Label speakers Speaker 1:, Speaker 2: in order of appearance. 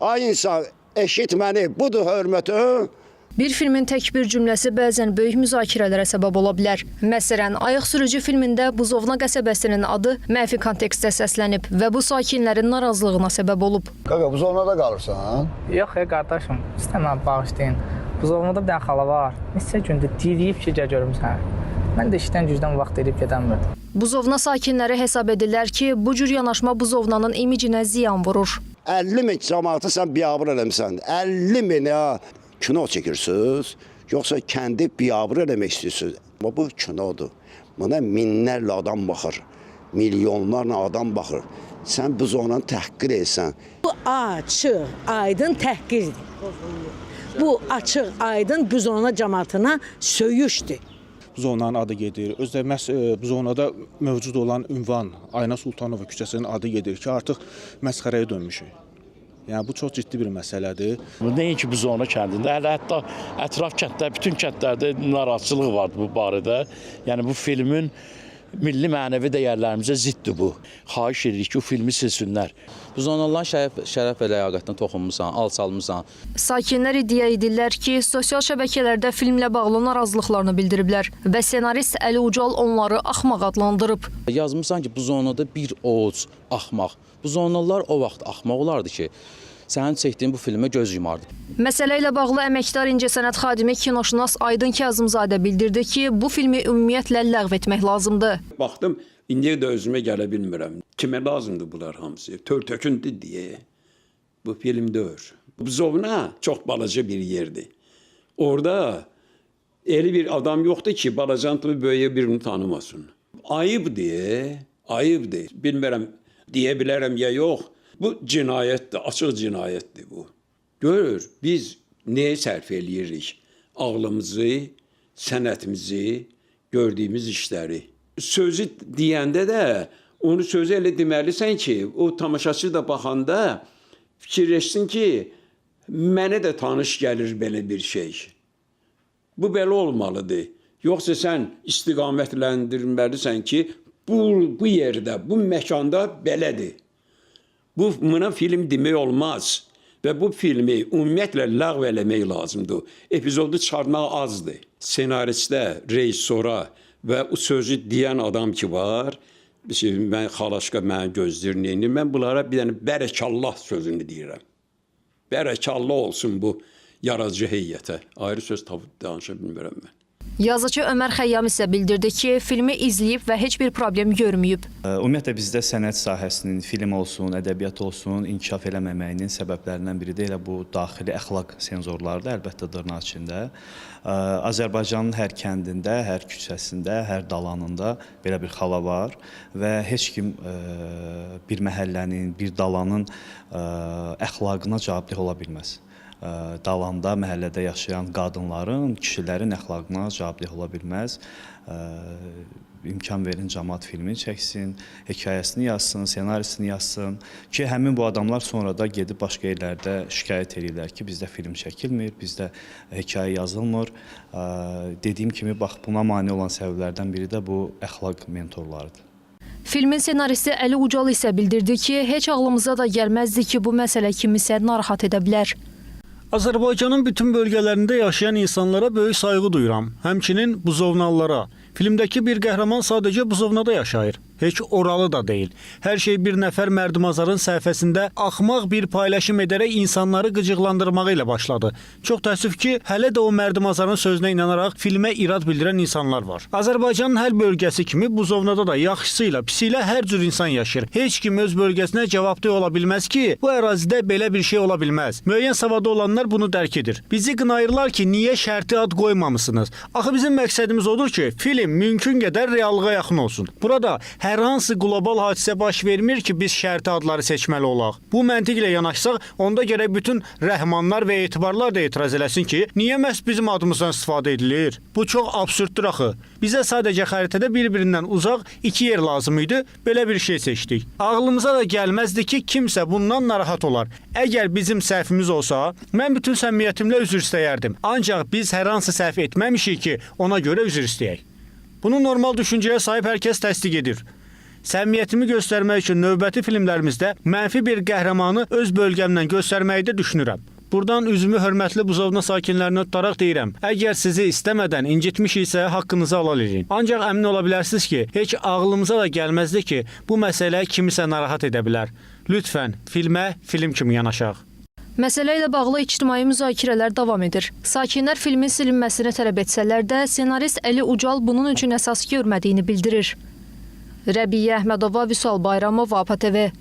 Speaker 1: Ay insan, eşit məni, budur hörmətim.
Speaker 2: Bir filmin tək bir cümləsi bəzən böyük müzakirələrə səbəb ola bilər. Məsələn, Ayıq sürücü filmində Buzovna qəsəbəsinin adı mənfi kontekstdə səslənib və bu sakinlərin narazılığına səbəb olub.
Speaker 3: Qaqa, buzovnada qalırsan, ha?
Speaker 4: Yox, ey qardaşım, istəməm, bağışlayın. Buzovnada bir dənə xala var. Neçə gündür diriyib ki, gəl görüm səni. Mən də işdən gücdən vaxt eləyib gedəmirdim.
Speaker 2: Buzovna sakinləri hesab edirlər ki, bu cür yanaşma Buzovnanın imicinə ziyan vurur.
Speaker 1: 50 min cəmaatı sən biabır eləmisən. 50 min ya kino çəkirsiniz, yoxsa kəndi biabır eləmək istəyirsiniz. Amma bu kinodur. Buna minlərlə adam baxır. Milyonlarla adam baxır. Sən bu zonanı təhqir etsən.
Speaker 5: Bu açıq, aydın təhqirdir. Bu açıq, aydın Buzovna cəmaatına söyüşdür.
Speaker 6: Zonanın adı gedir. Özü də məhz zonada mövcud olan ünvan Ayna Sultanova küçəsinin adı gedir ki, artıq məsxərəyə dönmüşük. Yəni bu çox ciddi bir məsələdir.
Speaker 7: Nəinki bu zona kəndində, hələ hətta ətraf kəndlər, bütün kəndlərdə narazılıq vardı bu barədə. Yəni bu filmin milli mənəvi dəyərlərimizə ziddir bu. Xahiş edirik ki, o filmi silsinlər.
Speaker 8: Bu zonaların şərəf və ləyaqətinə toxunmusan, alçalmısan.
Speaker 2: Sakinlər iddia edirlər ki, sosial şəbəkələrdə filmlə bağlı narazılıqlarını bildiriblər və ssenarist Əli Ucal onları axmaq adlandırıb.
Speaker 8: Yazmısan ki, bu zonada bir ovuc axmaq. Bu zonalar o vaxt axmaq olardı ki, sənin çəkdiyin bu filmə göz yumardı.
Speaker 2: Məsələ ilə bağlı əməkdar incəsənət xadimi kinoşünas Aydın Kazımzadə bildirdi ki, bu filmi ümumiyyətlə ləğv etmək lazımdır.
Speaker 9: Baxdım, indiyə də özümə gələ bilmirəm. Kimə lazımdır bunlar hamısı? Tör-töküntü deyə. Bu film deyil. Buzovna çox balaca bir yerdir. Orada elə bir adam yoxdur ki, balacan kimi böyüyə birini tanımasın. Ayıb deyə, ayıbdır. Bilmirəm, deyə bilərəm ya yox. Bu cinayətdir, açıq cinayətdir bu. Görür, biz nəyə sərf eləyirik? Ağlımızı, sənətimizi, gördüyümüz işləri. Sözü deyəndə də onu sözü elə deməlisən ki, o tamaşaçı da baxanda fikirləşsin ki, mənə də tanış gəlir belə bir şey. Bu belə olmalıdır. Yoxsa sən istiqamətləndirməlisən ki, bu yerdə, bu məkanda belədir. Buna film demək olmaz və bu filmi ümumiyyətlə ləğv eləmək lazımdır. Epizodu çıxartmaq azdır. Senaristə, rejissora və o sözü deyən adam ki var, şey, mən xalaşqa məni gözləyir, neyini, mən bunlara bir dənə bərəkallah sözünü deyirəm. Bərəkallah olsun bu yaradıcı heyətə. Ayrı söz tapıb danışa bilmirəm mən.
Speaker 2: Yazıçı Ömər Xəyyam isə bildirdi ki, filmi izləyib və heç bir problem görməyib.
Speaker 10: Ümumiyyətlə bizdə sənət sahəsinin, film olsun, ədəbiyyat olsun, inkişaf eləməməyinin səbəblərindən biri də elə bu daxili əxlaq senzorlarıdır, əlbəttə dırnaq içində. Azərbaycanın hər kəndində, hər küçəsində, hər dalanında belə bir xala var və heç kim bir məhəllənin, bir dalanın əxlaqına cavabdeh ola bilməz. Dalanda, məhəllədə yaşayan qadınların, kişilərin əxlaqına cavabdeh ola bilməz. İmkan verin camaat filmini çəksin, hekayəsini yazsın, ssenarisini yazsın ki, həmin bu adamlar sonra da gedib başqa yerlərdə şikayət eləyirlər ki, bizdə film çəkilmir, bizdə hekayə yazılmır. Dediyim kimi, bax buna mane olan səbəblərdən biri də bu əxlaq mentorlarıdır.
Speaker 2: Filmin ssenaristi Əli Ucal isə bildirdi ki, heç ağlımıza da gəlməzdi ki, bu məsələ kimisə narahat edə bilər.
Speaker 11: Azərbaycanın bütün bölgələrində yaşayan insanlara böyük sayğı duyuram. Həmçinin buzovnalılara. Filmdəki bir qəhrəman sadəcə Buzovnada yaşayır. Heç oralı da deyil. Hər şey bir nəfər mərdümazarın səhifəsində axmaq bir paylaşım edərək insanları qıcıqlandırmağı ilə başladı. Çox təəssüf ki, hələ də o mərdümazarın sözünə inanaraq filmə irad bildirən insanlar var. Azərbaycanın hər bölgəsi kimi Buzovnada da yaxşısı ilə, pisi ilə hər cür insan yaşayır. Heç kim öz bölgəsinə cavabdeh ola bilməz ki, bu ərazidə belə bir şey ola bilməz. Müəyyən savadı olanlar bunu dərk edir. Bizi qınayırlar ki, niyə şərti ad qoymamısınız? Axı bizim məqsədimiz odur ki, film mümkün qədər reallığa yaxın olsun. Burada hər hansı qlobal hadisə baş vermir ki, biz şərti adları seçməli olaq. Bu məntiqlə yanaşsaq, onda gərək bütün rəhmanlar və etibarlar da etiraz eləsin ki, niyə məhz bizim adımızdan istifadə edilir? Bu çox absürddür axı. Bizə sadəcə xəritədə bir-birindən uzaq iki yer lazım idi, belə bir şey seçdik. Ağlımıza da gəlməzdi ki, kimsə bundan narahat olar. Əgər bizim səhvimiz olsa, mən bütün səmimiyyətimlə üzr istəyərdim. Ancaq biz hər hansı səhv etməmişik ki, ona görə üzr istəyək. Bunu normal düşüncəyə sahib hər kəs təsdiq edir. Səmimiyyətimi göstərmək üçün növbəti filmlərimizdə mənfi bir qəhrəmanı öz bölgəmdən göstərməyi də düşünürəm. Buradan üzümü hörmətli Buzovna sakinlərinə tutaraq deyirəm. Əgər sizi istəmədən incitmişiksə, haqqınızı halal edin. Ancaq əmin ola bilərsiniz ki, heç ağlımıza da gəlməzdi ki, bu məsələ kimisə narahat edə bilər. Lütfən filmə film kimi yanaşaq.
Speaker 2: Məsələ ilə bağlı ictimai müzakirələr davam edir. Sakinlər filmin silinməsini tələb etsələr də, ssenarist Əli Ucal bunun üçün əsas görmədiyini bildirir. Rəbiyyə Əhmədova, Vüsal Bayramov, APTV.